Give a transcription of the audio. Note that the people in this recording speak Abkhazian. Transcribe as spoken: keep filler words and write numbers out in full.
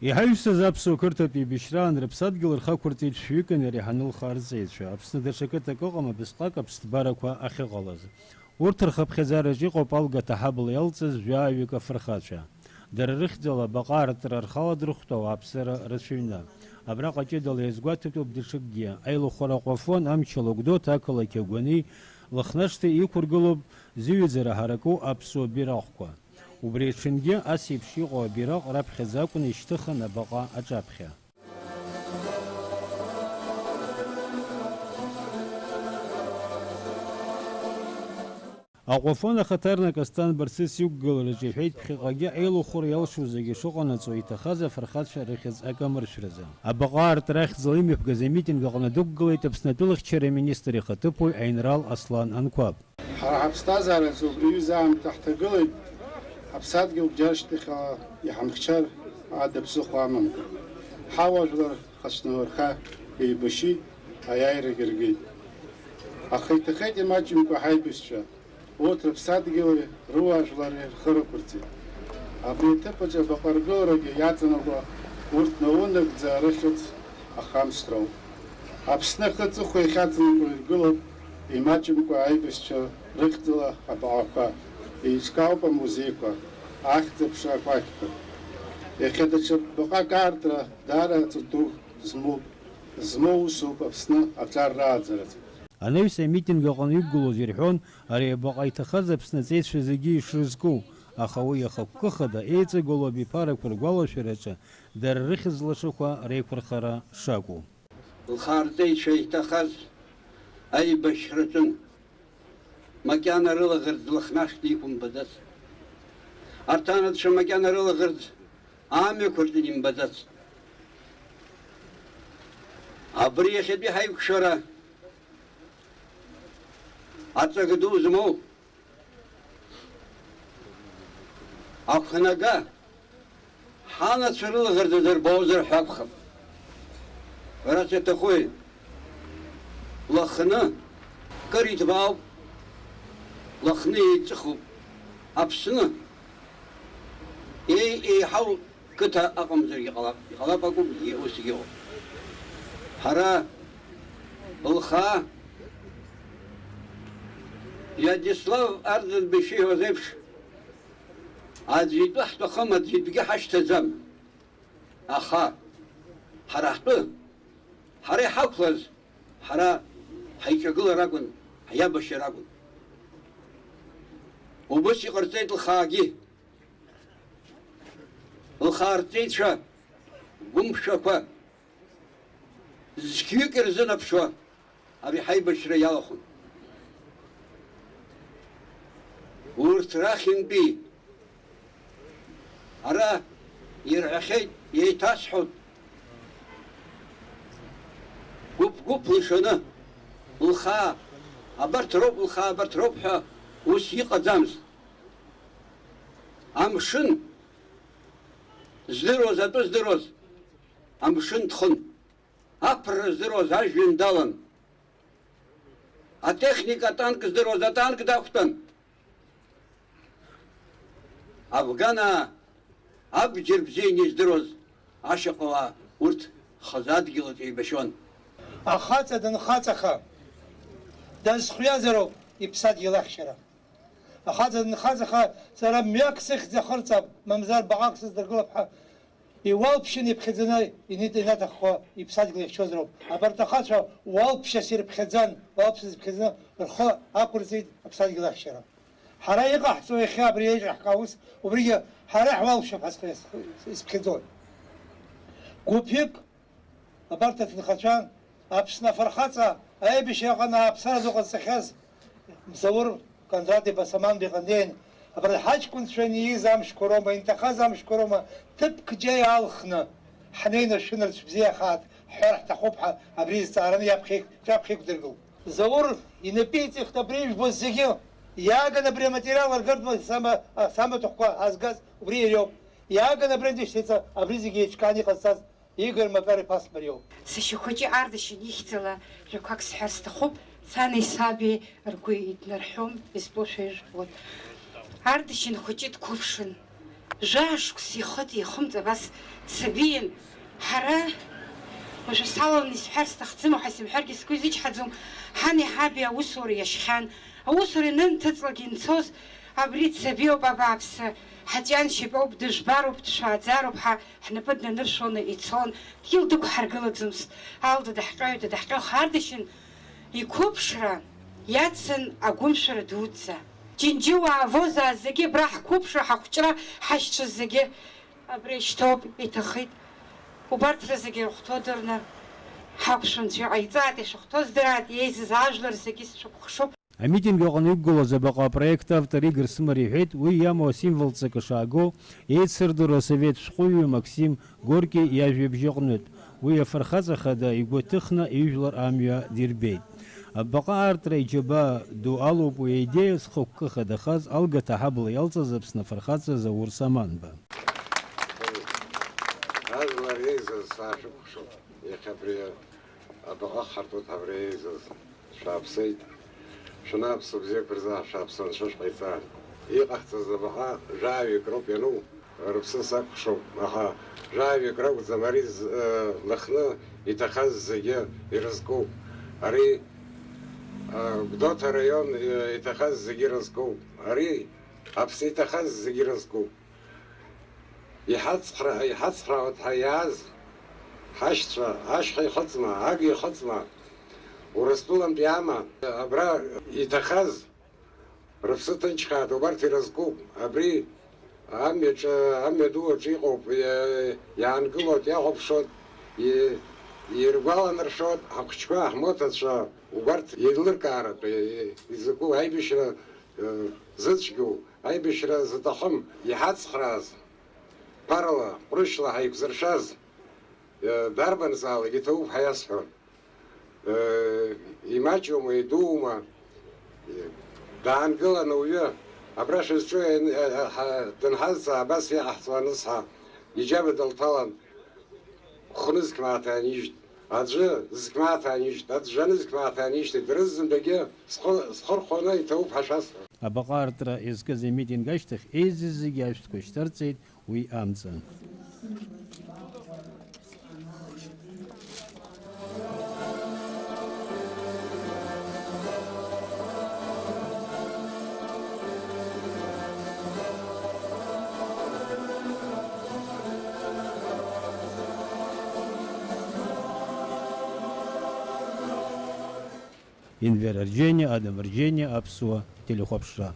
Иҳаҩсыз аԥсуа қырҭтә еибашьраан рыԥсадгьыл рхы ақәырҵеит шәҩык инареиҳаны лхаарҵеицәа. Аԥсны даҽа қыҭак ыҟам абысҟак аԥсҭбарақәа ахьыҟалаз. Урҭ рхыԥхьаӡараҿ иҟоуп алгаҭа аҳабла иалҵыз жәаҩык афырхацәа. Дара рыхьӡала абаҟа аартра рхала дырхәҭоу ауааԥсыра рацәаҩны. Абраҟа ҷыдала иазгәаҭатәуп даҽакгьы, аилахәара Аҟәафон амчала Гәдоуҭа ақалақь агәаны Лыхнашҭа иқәыргылоуп зыҩаӡара ҳараку аԥсуа бираҟқәа. Убри аҽынгьы ас еиԥш иҟоу абираҟ раԥхьаӡа акәны ишьҭыхын абаҟа аҿаԥхьа. Аҟәафон ахаҭарнак Асҭан Барцыц иқәгылараҿы иҳәеит, ԥхьаҟагьы аилахәыра иалшо зегьы шыҟанаҵо иҭахаз афырхацәа рыхьӡ акамыршәразы. Абаҟа аартра ахьӡала имҩаԥгаз амитинг аҟны дықәгылеит Аԥсны атәылахьчара аминистр ихаҭыԥуаҩ аинрал Аслан Анқәаб. Ҳара ҳаԥсҭазаараҿы убри аҩыза аамҭа ҳҭагылеит, ҳаԥсадгьыл бџьар шьҭахьала иҳамхьчар ада ԥсыхәа амамкәа. Ҳауаажәлар хацәнлырха еибашьит, аиааирагьы ргеит. Аха иҭахеит имаҷымкәа ҳаибашьцәа, урҭ рыԥсадгьыли рыуаажәлари рхы рықәырҵеит. Абри аҭыԥ аҿы абаҟа ргыларагьы иаҵанакуа урҭ наунагӡа рыхьӡ ахамсроуп. Аԥсны ахы аҵыхәа иахьаҵанакуа иргылоуп имаҷымкәа аибашьцәа рыхьӡала абаҟақәа, еиҿкаауп амузеиқәа, ахьӡ-аԥша акәакьқәа. Иахьа даҽа баҟак аартра даара аҵа ду змоуп, змоу усуп Аԥсны аҿар рааӡараҿы. Анаҩс амитинг аҟны иқәгылоз ирҳәон, ари абаҟа иҭахаз Аԥсны аҵеицәа зегьы ишрызку, аха уи ахықәкы хада еиҵагылоу абиԥарақәа ргәалашәараҿы дара рыхьӡ лашақәа реиқәырхара шакәу. Лхаарҵеицәа иҭахаз аибашьраҿын. Макьана рылаӷырӡ Лыхнашҭа иқәымбаӡацт. Арҭ анацәа макьана рылаӷырӡ амҩақәа рҿы имбаӡацт. Абри иахьатәи ҳаиқәшәара аҵак ду змоу ақәнага, ҳанацәа рылаӷырӡ дырбозар ҳәа акәхап. Ҳәарас иаҭахуи? Лыхны кыр иҭбаауп, Лыхны еиҵыхуп. Аԥсны еи-, еиҳау қыҭа ыҟамзаргьы ҟалап, иҟалап акәым, усгьы ыҟоуп. Ҳара Лхаа Виадислав Арӡынба ишиҳәоз еиԥш, аӡәы итәы ҳҭахым, аӡәы итәгьы ҳашьҭаӡам. Аха ҳара ҳтәы, ҳара иҳақәлаз, ҳара ҳаиҿагылар акәын, ҳиабашьыр акәын. Убыс иҟарҵеит Лхаагьы. Лхаарҵеицәа гәымшәақәа зқьҩык ирзынаԥшуа ари ҳаибашьра иалахәын. Урҭ рахьынтәи ара ирҳәахьеит, еиҭасҳәоит, гәыԥ-гәыԥла ишаны, Лхаа абарҭ роуп, Лхаа абарҭ роуп ҳәа ус иҟаӡамызт. Амшын здыруаз, атәы здыруаз, амшын дхын. Аԥырра здыруаз ажәҩан далан. Атехника, атанк здыруаз атанк дақәтәан. Афганаа, абџьар бзианы издыруаз ашьаҟауаа урҭ хазы адгьылаҿ еибашьуан. Ахаҵа данхаҵаха, дазхҩазароуп иԥсадгьыл ахьчара. Ахаҵа данхаҵаха, сара мҩак сыхьӡ ахырҵап, мамзар баҟак сыздыргылап ҳәа иуалԥшьын иԥхьаӡаны инит-, инаҭаххо иԥсадгьыл иахьчоз роуп. Абарҭ ахацәа уалԥшьас ирыԥхьаӡан, уалԥшьас ирыԥхьаӡаны рхы ақәырҵеит аԥсадгьыл ахьчара. Ҳара иҟаҳҵо иахьа абри еиҿаҳкаау ус, убригьы ҳара ҳуалԥшьап ҳәа схы иазх-, исԥхьаӡоит. Гәыԥҩык абарҭ аҭынхацәа, Аԥсны афырхаҵа аибашьра аҟны ааԥсара ду ҟазҵахьаз Мзаур Кондратиба Саманбеиҟа днеин, абарҭ ҳаҷкәынцәа ианиз амшқәа роума, инҭахаз амшқәа роума, ҭыԥк џьа иаалхны, ҳнеины шәынарцә бзиахааит ҳҳәар ҳҭахуп ҳәа абри зҵаараны иаԥхьа ик-, ҿаԥхьа иқәдыргылт. Заур инапы иҵихт абри ижәбоз зегьы, иааган абри аматериал аргартә сама-, самаҭәахәқәа азгаз убри иариоуп. Иааган абри андышьҭеиҵа абри зегьы еиҿкааны иҟазҵаз Игор Макар-иԥа Смариоуп. Сашьа хәыҷы Ардашьын ихьӡала жәақәак сҳәар сҭахуп, сани саби ргәы иҭнарҳәом, изтәу шәа ижәбоит. Ардашьын хәыҷы дқәыԥшын, Жәаа шықәса ихыҵ-ихымҵ абас дсабиин, ҳара, уажәы салаланы исҳәар сҭахӡам, уаҳа сымҳәаргьы сгәы изычҳаӡом, ҳани ҳаби аусура иашьхьан. Аусура ианынҭыҵлак инцоз абри дсабиоуп, абааԥсы, ҳаҵәҩаншьапоуп, дыжәбароуп, дшәааӡароуп ҳәа ҳнапы днаныршәоны ицон, дгьыл дықәҳаргылаӡомызт, Алда даҳҟьоит, даҳҟьо хардашьын, иқәыԥшра иацын агәымшәара дуӡӡа. Џьынџьуаа Возаа зегьы абра ҳқәыԥшра, ҳахәҷра, ҳашьцәа зегьы абра ишьҭоуп, иҭахеит. Убарҭ рызегьы ирыхәҭоу дырны ҳақәшәамц, иҟаиҵааит, ишахәҭоу здыраат, еизаз ажәлар зегьы сшәыкәхшоуп. Амитинг аҟны иқәгылаз абаҟа апроект автор Игор Сымариа иҳәеит, уи иамоу асимвол ҵакы шааго, еицырдыруа асовет шәҟәыҩҩы Максим Горки иажәабжь аҟнытә, уи афырхаҵа хада игәы аҭыхны ижәлар амҩа дирбеит. Абаҟа аартра иџьабаа ду алоуп уи аидеиа зхықәкы хадахаз, алгаҭа аҳабла иалҵыз Аԥсны афырхаҵа Заур Саманба. Ажәлар еизаз саашәыкәхшоуп, иахьа абри абаҟа хартәуп, абри еизаз. Шәааԥсеит. Шәанааԥсо бзиақәа рзы шәааԥсо анцәа шәҟаиҵа. Иҟаҳҵаз абаҟа жәаҩык роуп иану, рыԥсы сакәхшоуп, аха жәаҩык ракәӡам ари з-, э, лыхны иҭахаз зегьы ирызкуп. Ари, э, Гәдоуҭа араион, э, иҭахаз зегьы ирызкуп. Ари Аԥсны иҭахаз зегьы ирызкуп. Иҳацхра-, иҳацхраауеит ҳәа иааз ҳашьцәа, ашьха ихыҵма, аг ихыҵма, Урыстәылантәи ама, абра иҭахаз, рыԥсы ҭынчхааит, убарҭ ирызкуп. Абри амҩаҿы, амҩаду аҿы иҟоуп, иа-, иаангылоит, иахәаԥшуеит, и-, иргәаланаршәоит, ҳахәыҷқәа, ҳмоҭацәа, убарҭ еилыркааратәы, и-, изакәу аибашьра, э, зыцәгьоу, аибашьра зыҭахым, иҳацхрааз, ԥарала, ҟәрышьла ҳаиқәзыршаз, э, дарбанзаалак иҭабуп ҳәа иасҳәон. Э, имаҷума, идуума, э, даангылан ауаҩы, абра шәызҿу, э, э, ҳа-, дынҳазҵаа, абас иҟаҳҵо анысҳәа, иџьаба дылҭалан, хәнызқь мааҭ аанижьт, аӡәы зқь мааҭ аанижьт, аӡә жанызқь мааҭ аанижьт, дырзызындагьы схы, схы рхәаны иҭабуп ҳәа шәасҳәон. Абаҟа аартра иазкыз амитинг ашьҭахь еизаз зегьы ашәҭқәа шьҭарҵеит уи амца. Инвер Арџьениа, Адам Арџьениа, Аԥсуа телехәаԥшра.